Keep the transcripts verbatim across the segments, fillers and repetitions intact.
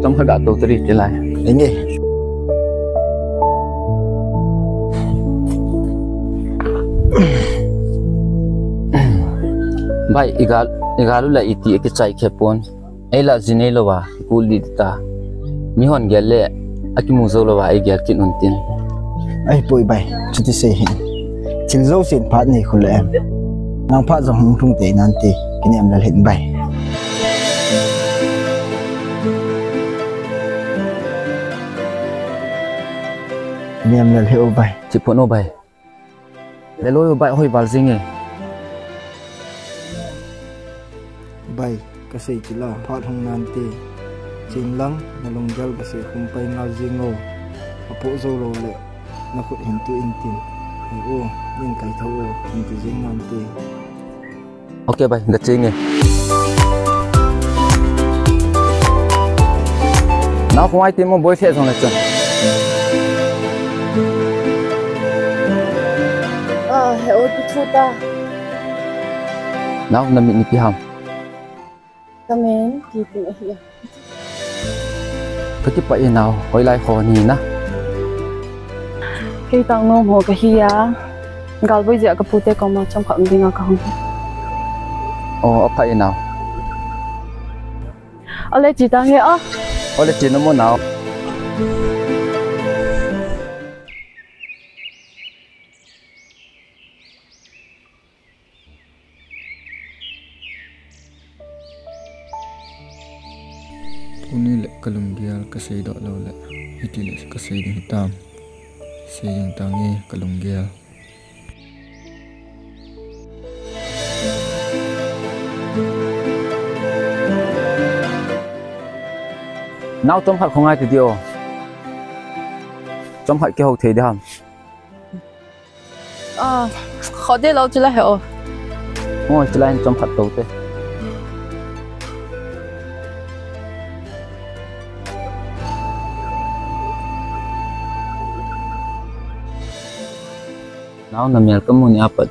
Chomkhat ga tou tadi ti lai. Inge. Bai, igal, igal u la iti akichai khe pon. Ei la jin ei lo va, kul di ta. Mi hon gel le, akimu jou lo va, ei gel kit un tin. Ahipoi bai, chuti sei hin. Thil jousen phat nei khu le em. Nang phat jong hung lhung tei nante, kinem lel hih in bai. Kinem lel hih o bai. Chi pon o bai. Le loi o bai hoi val jing e. Bai, kasei ti la, phat hung nante. Chen lang, na lunggel kasei khum pai ngal jing o. Apoh jou lou le, na khut hin tu in tin. Hei o, nin kai tho o, hin tu jing nante. Ok bai, ga cheng e. Nao khongai ti mo boi the jong le chun. Ah, he o tu thu ta. Nao na mit ni pi ham. Ka min Kitin ahi a. Ka kipah e nao, hoilai kho ni na. Kei Tangnom ho kahi a. Galboi jeh a ka pute koma chomkhat um dinga ka hung hi. O, apha e nao. Ale chi tang e a. Ale chi na mo nao. Tuni le ka lunggel ka seidoh lou le, hiti le ka sei ding hitam. Sei jing tang e ka lunggel. Nao chomkhat khongai ti di o. Chomkhat kihou thei di ham. Ah, kho de lou chula he o. Mo chula hin chomkhat tou te. Nao na mel ka mu ni apat.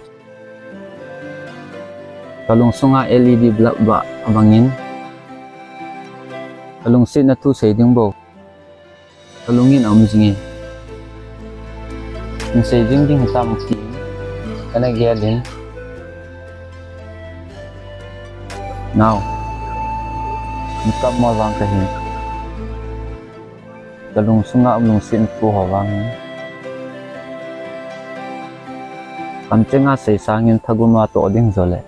Ka lungsunga L E D bulb ba abangin. Ka lungsetna thu sei ding bou. Ka lungin a um jing e. Hin sei jing ding hitam tin. Kana gel in. Nao. Ni kam mo vang ka hin. Ka lungsunga um lungsetna thu ho vang hin. Kamchenga sei sangin thaguma toh ding jo le.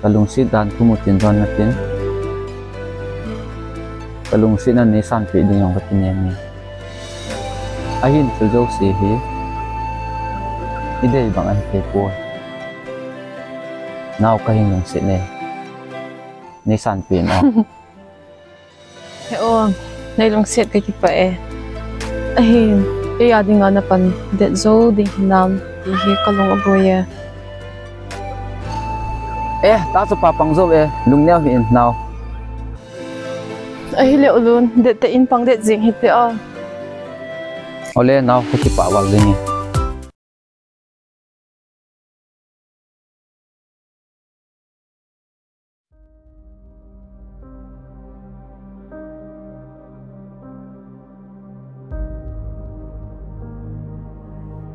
Ka lungset dan thu mu tin don na tin. Ka lungsetna nei sanpeh ding jong ka kinem e. Ahin thil jouse hi. I dei bang ahi thei poi. Nao ka hin lungset e. Nei sanpeh in o. He o, nei lungset ka kipah e. Ahin, kei a dinga na pan det jou ding hinam, ti hi ka lung aboi e. Eh, ta chu pa pang jou e, lungneo hih in nao. Ahile u Lun, det tah in pang det jing hite o. Ole nao, ka kipah val jing e.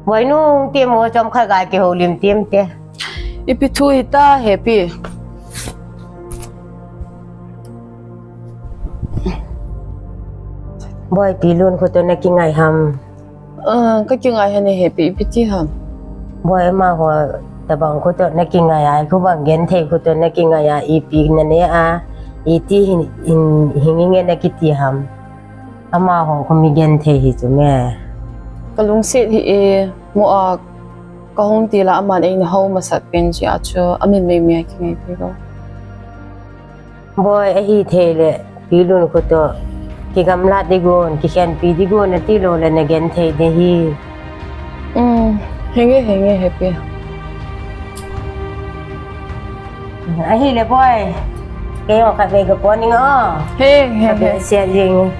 Boinu, tem o, chomkhat ga kihoulim tem te. Ipi thu hita, Happy? Boi, Pi Lun kho toh na kingai ham? Ah, ka kingai hon e Happy, ipi ti ham? Boi, amaho tabang kho toh na kingai a, khu bang genthei kho toh na kingai a, ipi na ne a, iti hin, hin, hinge na kiti ham? Amaho khu mi genthei hi chu me. Ka lungset hi e, mo a ka hung ti la aman eina hou masat pen jeh a chu, amin mei mei a kingai pi lo. Boi, ahi thei le, Pi Lun kho toh, kigamlat di gon, kikhenpi di gon, ati lou le na genthei di hi. Um, hinge, hinge, Happy. Ahile, Boi, kei jong khatvei ka pon ning o. He, he, khatvei he. Sia jing.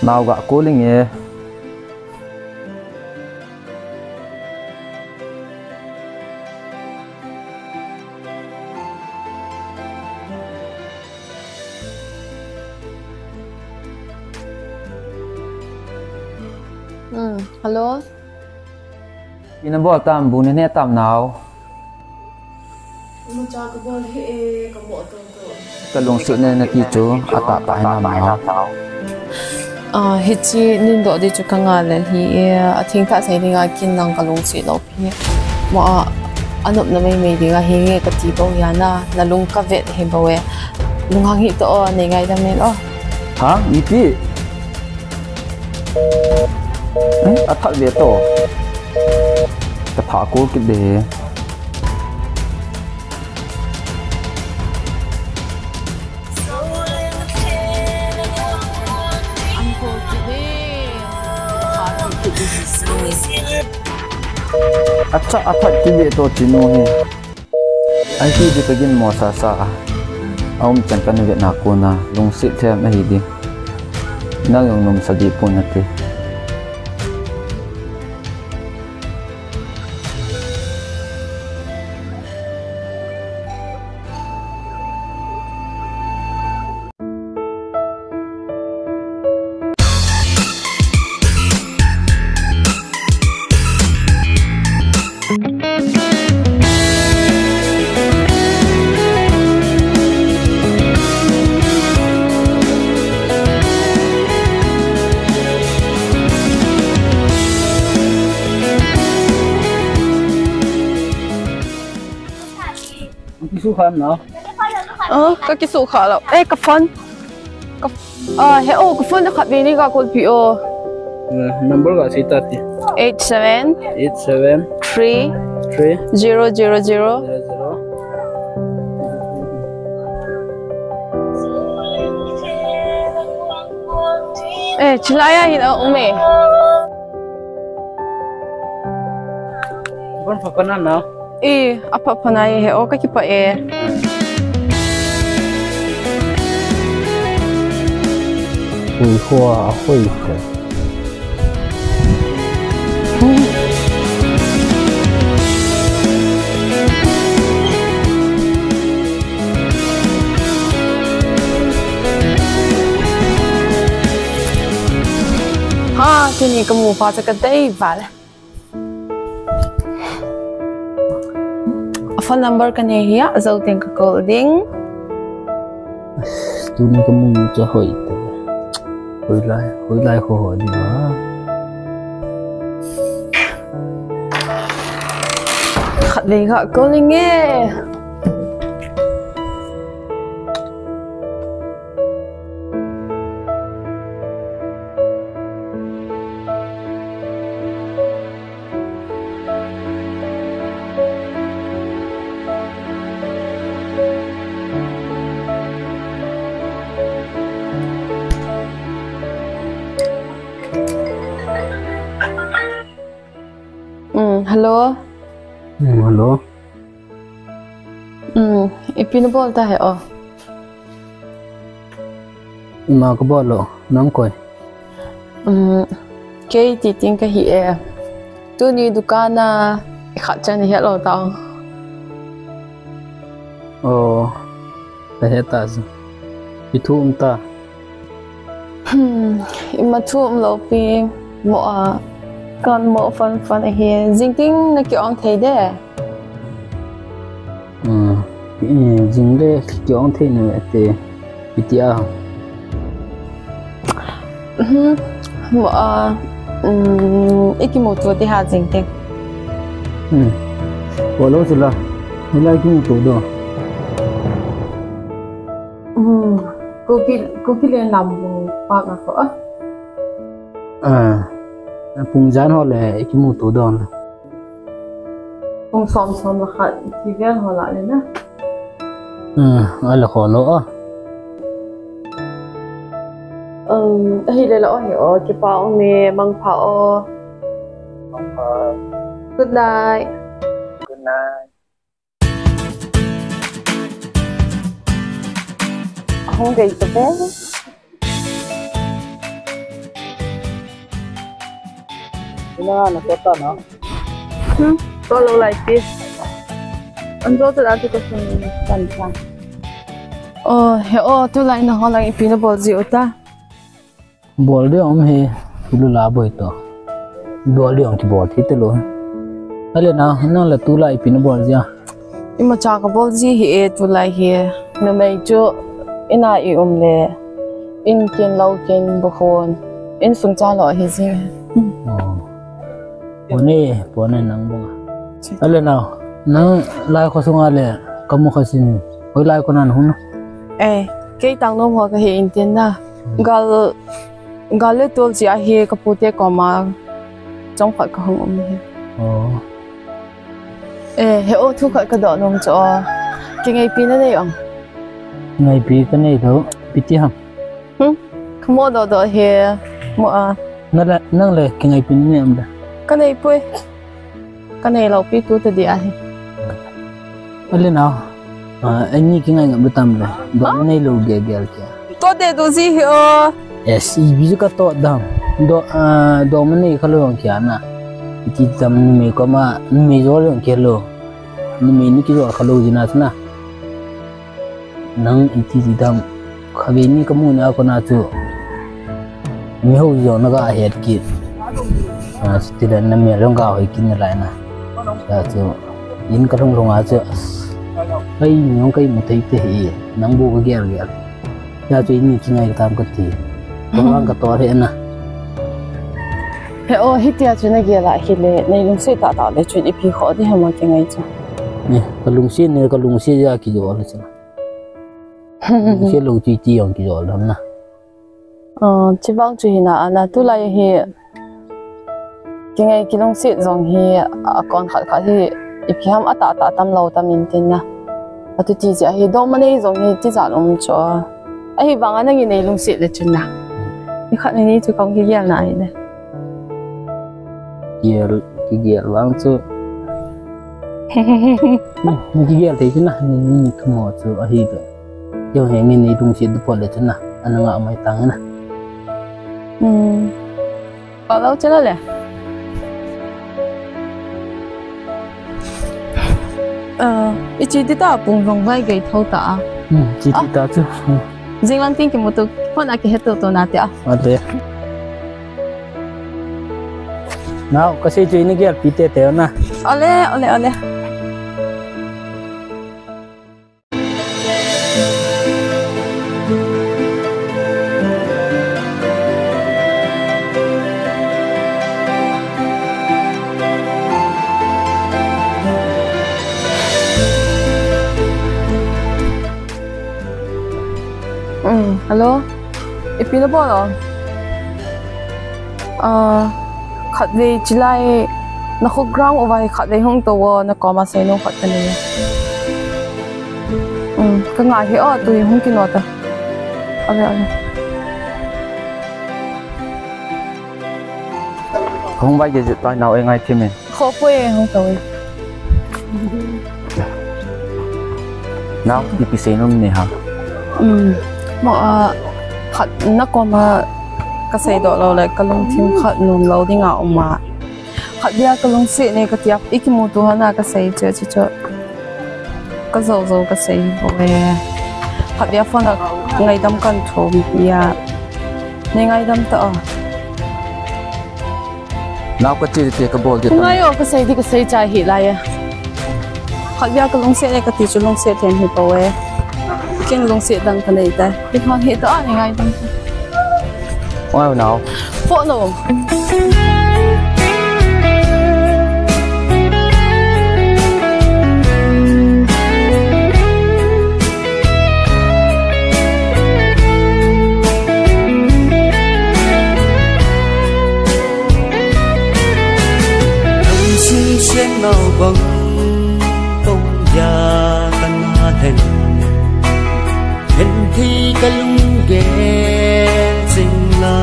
Nao ga call inge. Hmm, hello? Ina bol tam, bu na ne tam nao. Imacha ka bol hih e, ka mo to to. Ka lungset ne nati chu, atah tah hinam nao. Ah, hiche nin doh di chu ka ngah lel hi e, atheng tah sei dinga kin nang ka lungset lou pi. Mo a, anop na mai mai dinga hi nge ka ti bou hi a na, na lung ka vet hi bou e. Lunghang hih to o, nei ngaidam in o. Ha? Ipi? Eh, athat ve to. Ka tha ko kit de. Acha, athat kit ve to chinu hi. Ahi di ka gin mo sa sa a. Aum chan ka na vet na kona, lungset them ahi di. Nang jong nom sa di pon nate. Kisu khan na. Ah, ka kisu kha lo. Eh, ka phone. Ka, ah, he o, ka phone na khat ve ni ka call pi o. Eh, number ka sei ta ti. Eight seven. Eight seven. Three. Three. Zero zero zero. Zero zero. Eh, chilaya hin a um e. Bon pha pa na na. E, apha pha nai he o ka kipah e. Hui hua, hui hua. Ha, tuni ka mu pa cha ka dei val. A phone number ka nei hi a, jou teng ka call ding. As, tuni ka mu cha hoi te. Hoilai, hoilai ho ho di ma. Khat vei ka call inge. Um, hello. Um, hello. Um, ipi na bol ta he o? Ima ka bol lou, nang koi? Um, kei Titing ka hi e. Tuni dukan a i khat chan i het lou ta. O, ka het ta chu. Ipi thu um ta? Hmm, ima thu um lou pi, mo a, kan mo fan fan ahi. Jing teng na ki-ong thei de. Hmm, eh, jing le ki-ong thei na te, ipi ti a. Hmm, mo a, hmm, i kimuto te ha jing teng. Hmm, ko lou sila, hoilai kimuto do. Hmm, Kuki, Kuki le Nambu park a ko a. Ah, pung jan ho le kimuto don. Pung som som le khat, kivel ho lah le na. Ah, a le kho lou a. Um, ahi le la o hi o, kipa o me, mangpha o. Mangpha. Good night. Good night. Hung dei ta ve. Na, na to ta na. Hmm, to lo lai pi. An to ta tu ka sun tan ta. Oh, he, oh, tulai na ho lang ipi na bol ji u ta. Bol ding um hi, ilu la boi to. Bol ding um kibol thei talou. Ale na, nang la tulai ipi na bol ji a. Imacha ka bol ji hi e tulai hi. Numei chu ina i um le. In kin lou kin bu hon. Insung cha lo hi ji. Oh. Pone, pone nang bong. Ale na, nang lai kho sunga le, kamu kha sin. Hoilai kho nan hun. Eh, kei tang nom ho ka hi in tin na. Gal, gal le tol chi a hi ka pute koma chomkhat ka hung um hi. Oh. Eh, he o thu khat ka doh nom chu. Kingaipi na nei ong. Ngaipi ka nei lou, piti ham. Hmm? Ka mo doh doh hi, mo a. Na le, nang le, kingaipi na nei am le. Ka nei pui. Ka nei lou pi tu ta di a hi. Ale na. Ah, ani kingai ngam tam le. Doh nei lou gel gel kia. To de du ji hi o. Yes, ipi ji ka to dam. Doh, ah, doh ma nei kha lou kia na. Iti tam numei koma, numei jo lou kia lou. Numei ni kijo kha lou ji na na. Nang iti ti dam. Kha ve ni ka mu na ko na chu. Mi ho jo na ka het ki. Ah, ti dan na mi long ka hoi ki na lai na. Ya chu. In ka long long a chu. Kai mi long kai mu thei te hi. Nang bu ka gel gel. Ya chu ini kingai tam ka ti. Ko ang ka to he na. He o, hitia chu na gel a hi le, nei lungset tah tah le chun ipi kho di hama kingai chu. Ni, ka lungset ni, ka lungset ja ki jo le chu. Lungset lou ti ti ang ki jo le na. Ah, chi vang chu hi na, ana tulai hi. Kingai kilungset jong hi, a kon khat khat hi, ipi ham a tah tah tam lou tam in tin na. Atu ti jeh hi, doh ma nei jong hi, ti jan um chu. Ahi vang a nang in nei lungset le chun na. Ni khat ni ni chu kong kigel na hi le. Gel, kigel vang chu. Ni kigel te chu na, ni, ni thu mo chu ahi le. Yo he ngi nei lungset du po le chun na. Ana nga mai tang na. Hmm. Ka lo chala le. Ah, i chi ti ta pung rong vai gei tho ta a. Hmm, chi ti ta chu. Hmm. Jing lang ting ki mutu, phone a ki het to to na te a. Ale. Nau, ka sei chu ini gel pi te te na. Ale, ale, ale. Um, hello. Ipi na bol o? Ah, khatvei chilai na khu ground uva hi khatvei hung to o, na koma seinom khat ka nei. Um, ka ngai hi o, tu hi hung kino ta. Ale, ale. Hung vai ge jit tai nau e ngai thim e. Kho poi e hung to e. Nau, ipi seinom nei ham. Um, mo a, khat na koma ka seidoh lou le, ka lungthim khat nom lou ding a um a. Khatvei a ka lungset nei ka ti a, i kimuto hon a ka sei chu, chu, chu. Ka jou jou ka sei bou e. Khatvei a phone a ngaidam kan thum ya. Nei ngaidam ta o. Nau ka chi ti ka bol di ta. Ngai o ka sei di ka sei chai hi lai e. Khatvei a ka lungset nei ka ti chu lungset them hi bou e. Ken lungset dang ka nei ta. Ti hang hi ta a nei ngaidam ta. Oi, nau. Pho lo. Ang sing seng nau bang, pong ya kan na hen. Hen thei ka lunggel cheng la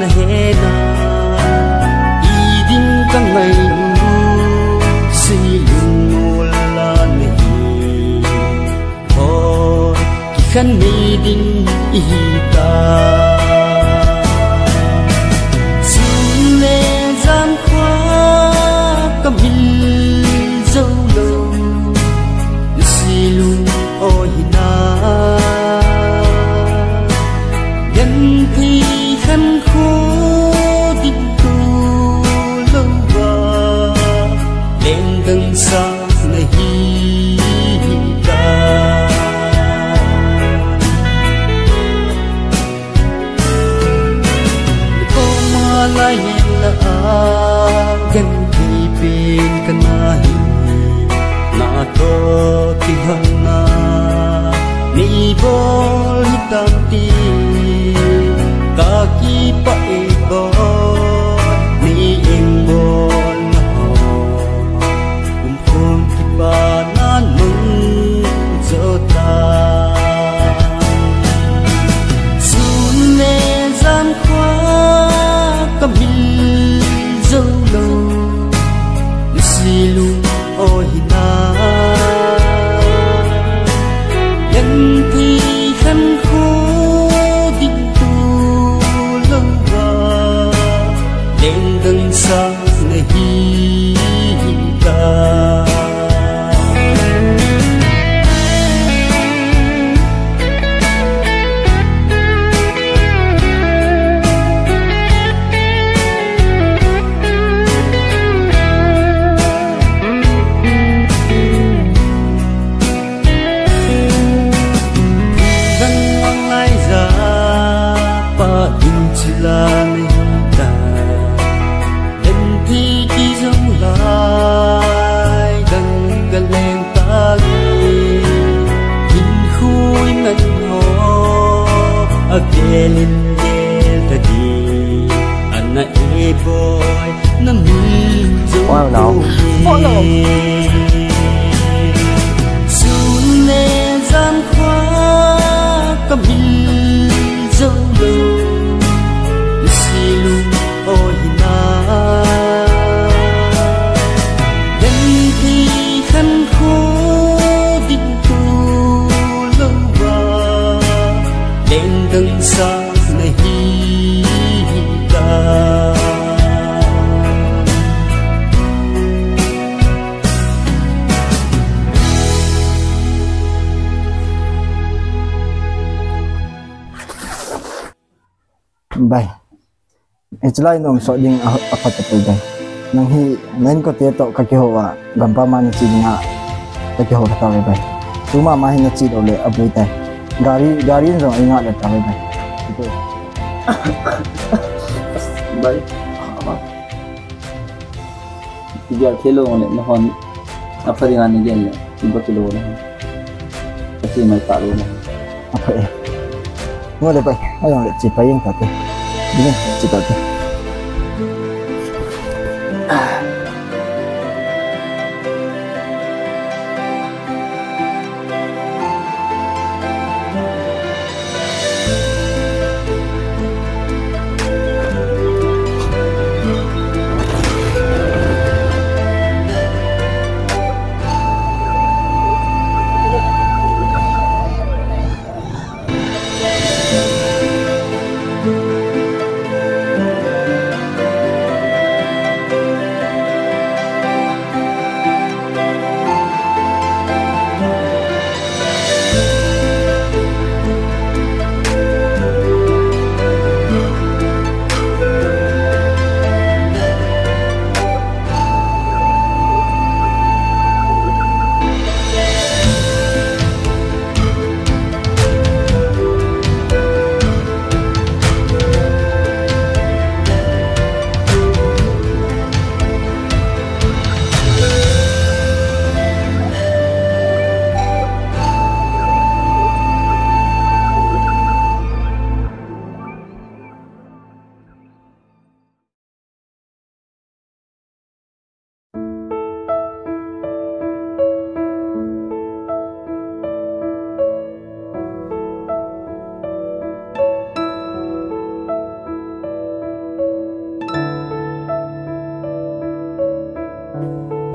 na he na. I ding ka ngai u, sei lungmol la na hi. Ho, kikhen nei ding i hi ta. Sun le jan Nan mang jo ta. Sun le jan khua ka mil jo lo. Si lu o hi na. Yan thi khan khu ding tu lo va. Leng dang sa nahi ta. Dang wang lai ja pa ding chila nahi ta. Dang thi ki jong lai dang ka leng ta le. Hin khui man ho a gelin gel ta di. Ana e boy na min jo. Wow, no. Follow. Sun le jan khua ka mil jo lo. Si lu o hi na. Yan thi khan khu ding tu lo va. Leng dang sa nahi ta. Bai. Hiche lai nom so ding a, a phat a pui bai. Nang hi, nang ko te to ka kihou a, gampa mani chi ding a, ka kihou ka ta bai bai. Tuma ma hi na chi lo le a bui tai. Gari, gari in jong i nga le ta bai bai. Bai. Aba. Igel thei lou le, nahon apha ding a nagel le, iba thei lou le. Achi mai ta lou le. Apha e. Ngo le pai, ayong le chi pai yeng ta te. Ding chi ta te.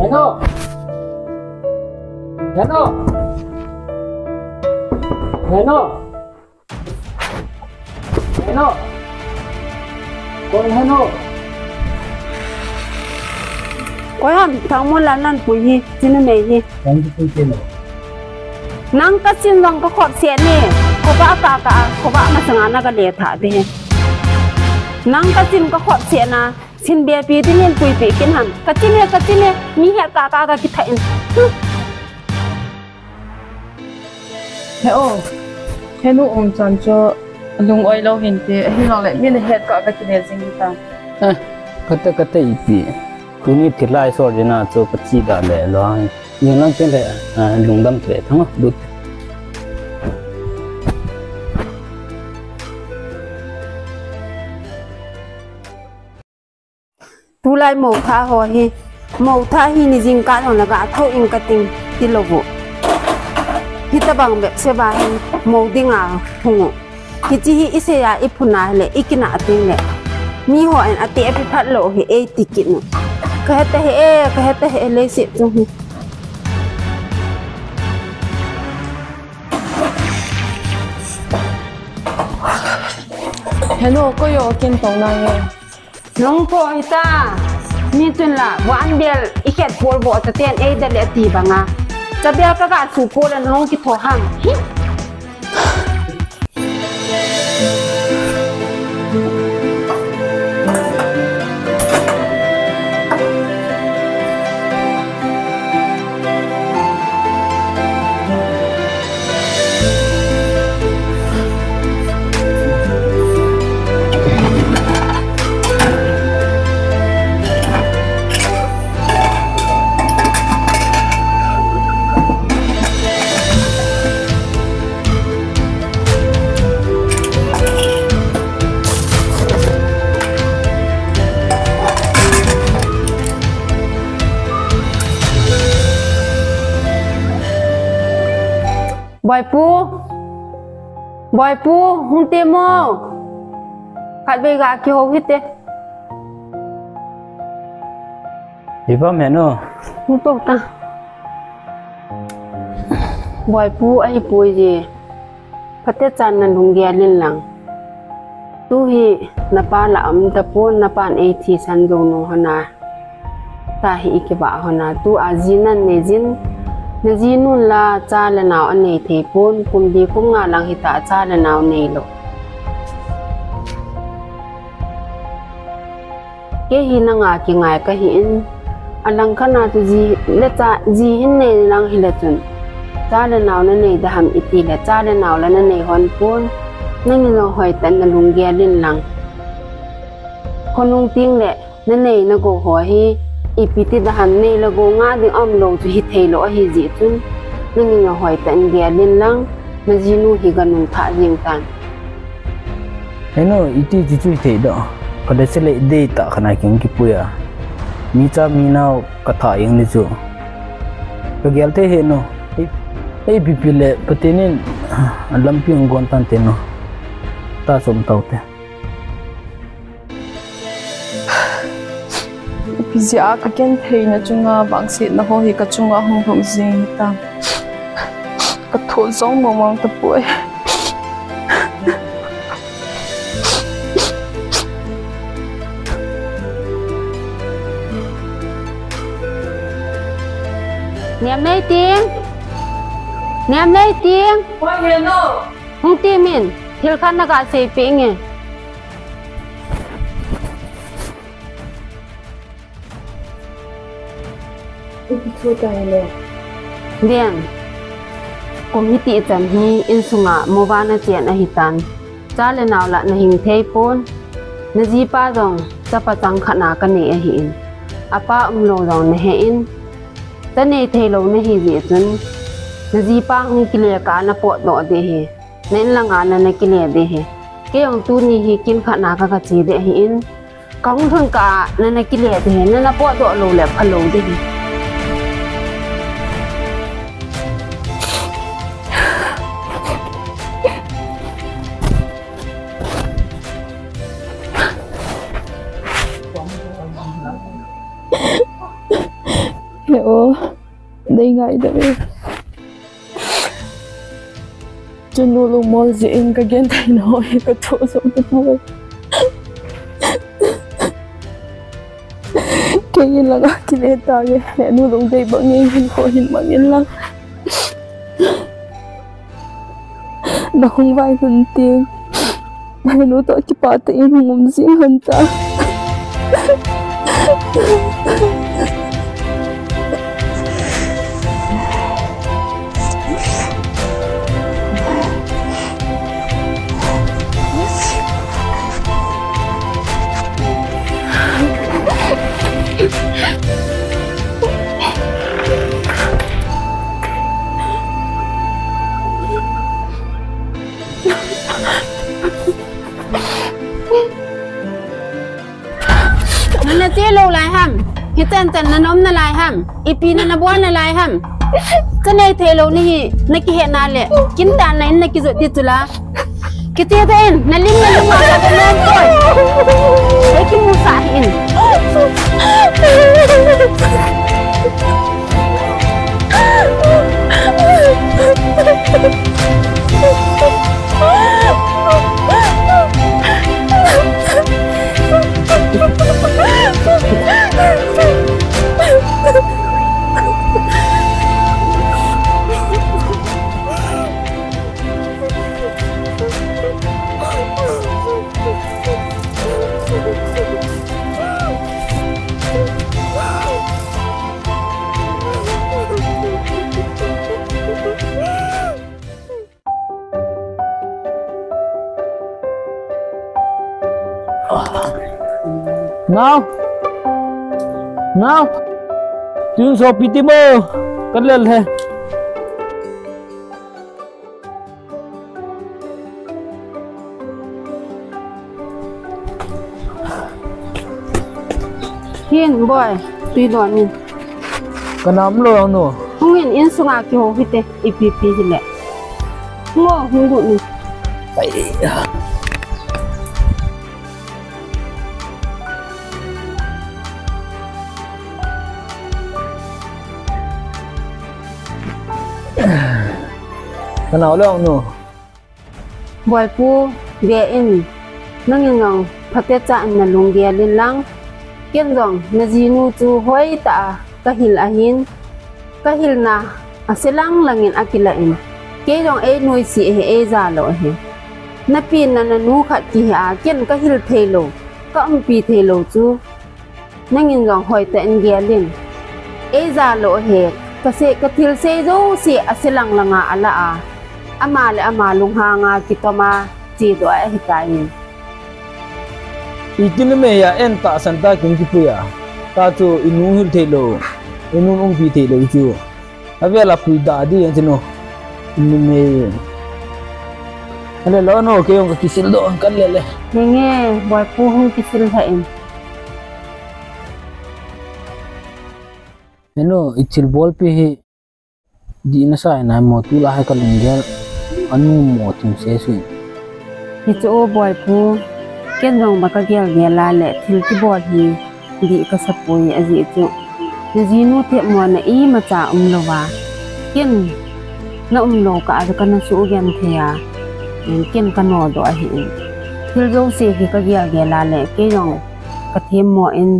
Heno! Heno! Heno! Heno! Kon heno! Koi ham, thangmon la nan pui hi, chinu mei hi. Nang ka chin vang ka khop se ne, khoba ka ka, khoba masanga na ka le tha de. Nang ka chin ka khop se na, sin be pi ti nin pui pi kin ham. Ka chin e, ka chin e, mi he ka ka ka ki tha in. He o, he nu um chan chu lung oi lo hin ti, ahi long le min het ka ka kine jing ta. Eh, kata kata ipi. Tuni thilai sor dina chu ka chi da le lo. Yin lang chen le, ah, lungdam tu e thang lut. Tulai mou tha ho hi, mou tha hi ni jingkah jong la ga tho in ka ting. tilou u. Hitabang bep seba hin mou dinga hung u. Hiche hi isei a iphun a hile, ikinah teng le, mihon ateh apiphat lou hi eiti kit u. Kahe tahih e, kahe tahih e, leiset chung hi. Henu, koi o kin tong nange. Lungpo hita. Mi chun la, van bel ikhet bol bol taten eida le ati banga. Chabel kaga su pol le nalung kitho ham. Hi. Boipu. Boipu, hung te mo. Khatvei ga kihou hite. Ipi ham henu? Hung to ta. Boipu ahipoi je. Phatechan nalunggel in lang. Tu hi napa la um tapon, napan eithisan jou nu hon a. Tahi ikivah hon a, tua ji nanei jin, najinun la cha le nao anei thei pon, kum li kum nga lang hita cha le nao neilou. Kei hi nanga kingai kahin, alangkhat a chu ji le cha, ji hin nei lang hile chun, cha le nao nanei da ham iti le cha le nao la nanei hon pon, nangin jong hoitah in nalunggel in lang. Khonung teng le, nanei nagou ho hi, ipi ti da ham nei le gou nga ding aum lou chu hithei lou ahi jeh chun, nangin jong hoitah in gel in lang, najinu hi ganung thah jeng tan. Henu, iti ti chu hithei doh. Ka da se le dei tah khat a kin kipui a. Mi cha mi nao kathah jeng ni chu. Kagel thei henu. Ei, ei ipi ipi le Pathen in, alampi hung gon tante nu. Tahsan tau te. Ipi jeh a kagentheina chunga vangsetna ho hi kachunga hung lhung jing hitam. Kathoh jong mong mong tapoi. Nemneiting. Nemneiting. Hung temin, thil khat naga seipeh inge. Ipi thu tai le. Ven, kum hiti chan hi insunga mova nachen ahitan. Cha le nao la nahing thei pon. Najipa jong chapa changkhat na kanei ahin. Apa umlou jong nahen. Chanei thei lou nahi jeh chun. Najipa hung kile kah a napotdoh ding ahi. Na in langa nana kile ding ahi. Kei jong tuni hi kin khat na kaga che ding ahin. Kahung lhun kah a nana kile ding ahi, nana potdoh lou le phalou ding ahi. He o, dei ngai da ve. Chun nu lungmol jeh in kagentheina ho hi kathoh jou tapoi. Kei in langa kile tange, henu lungdei bang in hinkho hin mang in lang. Nahung vai lhun teng, henu toh kipah tah in hung um jing lhon ta. Nana che lou lai ham? Hichan chan nana um nalai ham? Ipi nana bol nalai ham? Kanei thei lou nahi, nakihetna le kintanna in nakijot ding chu la. Kiti ta in, nalim nalim a ka lem koi. Ei kimusah hih in. Nao. Nao. Tun sopi ti mo. Kalel he. Hin, Boi, tui don in. Kanam lou nu. Hung in, insunga kihou hite, ipi pi hile. Ngo, hung lut in. Ai. Kanao lou nu. Boipu, ve in, nangin jong phatecha in nalunggel in lang. Ken jong najinu chu hoitah a kahil ahin, kahilna ase lang lang in akilah in. Kei jong ei nuisat ahi, ei ja lou ahi. Napi na nanu khat kihi a, ken kahil thei lou, kaumpi thei lou chu. Nangin jong hoitah in gel in. Ei ja lou ahi, kasei, kathil sei jouse ase lang lang a alah a. Ama le ama lunghang a kitom a, chedoh a ahitai. Iti numei a en tahsan tah kin kipui a. Tah chu inu hil thei lou, inu umpi thei lou chu. Avel a pui da di ang chinu. Numei. Ale lo no, kei jong kakisil doh, kalel le. Nge, Boipu hung kisil lheh in. Henu, i thilbolpi hi dih nasa nai mo, tulai hi kalunggel anom mo thim sese. Hichu o Boipu, ken jong ba kagel gel a le thil kibol hi dih kasa poi, ajeh chu najinu themmo na imacha umlou a. Ken na umlou kah a kana sugenthei a, ken kanodoh ahi in. Thil jouse hi kagel gel a le kei jong kathemmo in,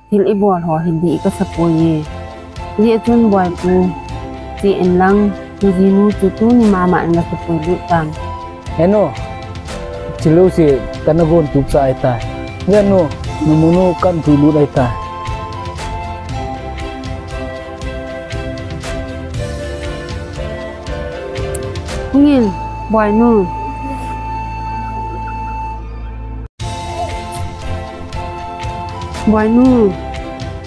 thil ibol ho hi dih kasa poi e. Hijeh chun Boipu, che in lang, najinu chu tuni mama in la kipui lut tan. Henu, thil jouse kana gon tup sa ahitai. Henu, namu nu kana pui lut ahitai. Hung in, Boinu. Boinu,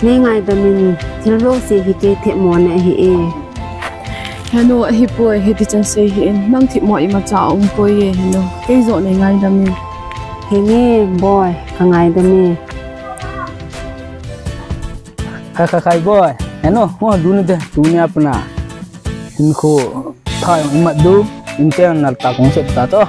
nei ngaidam in, thil jouse hi kei themmo na ahi e. Henu, ahipoi, hiti chan sei hih in, nang themmo imacha aum poi e, Henu. Kei joh nei ngaidam in. Henge, Boi, kangaidam e. Khai, khai, khai, Boi. Henu, mo du ni de, tuni a pat na. Hinkho, tha jong imat diu, in teng nal ta kong sep ta to.